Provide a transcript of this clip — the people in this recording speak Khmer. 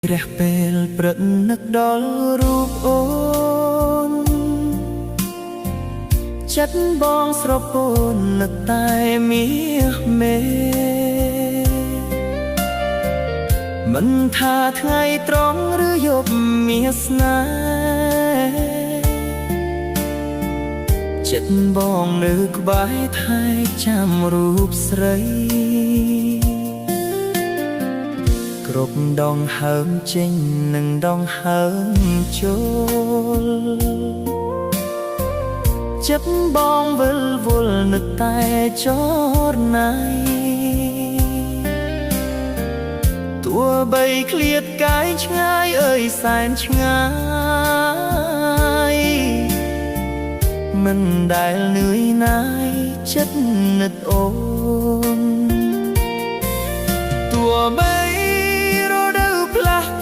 រះពេលព្រឹកនឹកដល់រូបអូនចិត្តបងស្រពោននឹកតែមាសមេមិនថាថ្ងៃត្រង់ឬយប់មាសស្នេហ៍ចិត្តបងនៅក្បែរថែចាំរូបស្រី គ្រប់ដងហើមចេញនិងដងហើមចូលចិត្តបងវិលវល់នឹកតែចរណៃទោះបីឃ្លាតកាយឆ្ងាយអើយសែនឆ្ងាយមិនដែលនឿយណាយចិត្តនឹកអូន ទោះបី